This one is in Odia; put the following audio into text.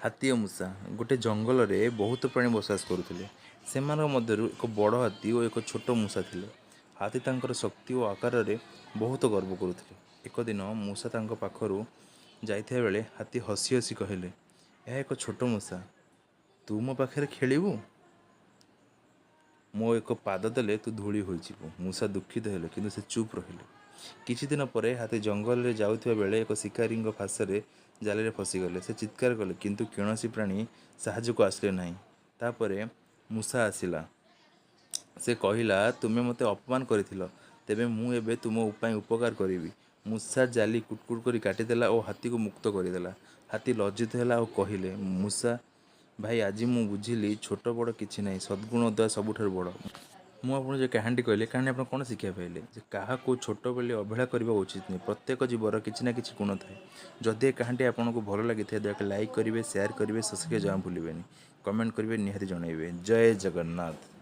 ହାତୀ ଓ ମୂଷା। ଗୋଟେ ଜଙ୍ଗଲରେ ବହୁତ ପ୍ରାଣୀ ବସବାସ କରୁଥିଲେ। ସେମାନଙ୍କ ମଧ୍ୟରୁ ଏକ ବଡ଼ ହାତୀ ଓ ଏକ ଛୋଟ ମୂଷା ଥିଲେ। ହାତୀ ତାଙ୍କର ଶକ୍ତି ଓ ଆକାରରେ ବହୁତ ଗର୍ବ କରୁଥିଲେ। ଏକ ଦିନ ମୂଷା ତାଙ୍କ ପାଖରୁ ଯାଇଥିବା ବେଳେ ହାତୀ ହସି ହସି କହିଲେ, ଏହା ଏକ ଛୋଟ ମୂଷା, ତୁ ମୋ ପାଖରେ ଖେଳିବୁ? ମୋ ଏକ ପାଦ ଦେଲେ ତୁ ଧୂଳି ହୋଇଯିବୁ। ମୂଷା ଦୁଃଖିତ ହେଲେ, କିନ୍ତୁ ସେ ଚୁପ୍ ରହିଲେ। କିଛି ଦିନ ପରେ ହାତୀ ଜଙ୍ଗଲରେ ଯାଉଥିବା ବେଳେ ଏକ ଶିକାରୀଙ୍କ ଫାଶରେ ଜାଲରେ ଫସିଗଲେ। ସେ ଚିତ୍କାର କଲେ, କିନ୍ତୁ କୌଣସି ପ୍ରାଣୀ ସାହାଯ୍ୟକୁ ଆସିଲେ ନାହିଁ। ତାପରେ ମୂଷା ଆସିଲା। ସେ କହିଲା, ତୁମେ ମୋତେ ଅପମାନ କରିଥିଲ, ତେବେ ମୁଁ ଏବେ ତୁମ ପାଇଁ ଉପକାର କରିବି। ମୂଷା ଜାଲି କୁଟ କୁଟ କରି କାଟିଦେଲା ଓ ହାତୀକୁ ମୁକ୍ତ କରିଦେଲା। ହାତୀ ଲଜ୍ଜିତ ହେଲା ଓ କହିଲେ, ମୂଷା ଭାଇ, ଆଜି ମୁଁ ବୁଝିଲି, ଛୋଟ ବଡ଼ କିଛି ନାହିଁ, ସଦ୍ଗୁଣ ଓ ଦୟା ସବୁଠାରୁ ବଡ଼। ମୁଁ ଆପଣଙ୍କୁ ଯେଉଁ କାହାଣୀଟି କହିଲି, କାହାଣୀ ଆପଣ କ'ଣ ଶିଖିବା ପାଇଲେ? ଯେ କାହାକୁ ଛୋଟ ବୋଲି ଅବହେଳା କରିବା ଉଚିତ ନୁହେଁ। ପ୍ରତ୍ୟେକ ଜୀବର କିଛି ନା କିଛି ଗୁଣ ଥାଏ। ଯଦି ଏ କାହାଣୀଟି ଆପଣଙ୍କୁ ଭଲ ଲାଗିଥାଏ, ଦୟାକରି ଲାଇକ୍ କରିବେ, ସେୟାର କରିବେ, ସବସ୍କ୍ରାଇବ୍ ଜମା ଭୁଲିବେନି, କମେଣ୍ଟ କରିବେ, ନିହାତି ଜଣାଇବେ। ଜୟ ଜଗନ୍ନାଥ।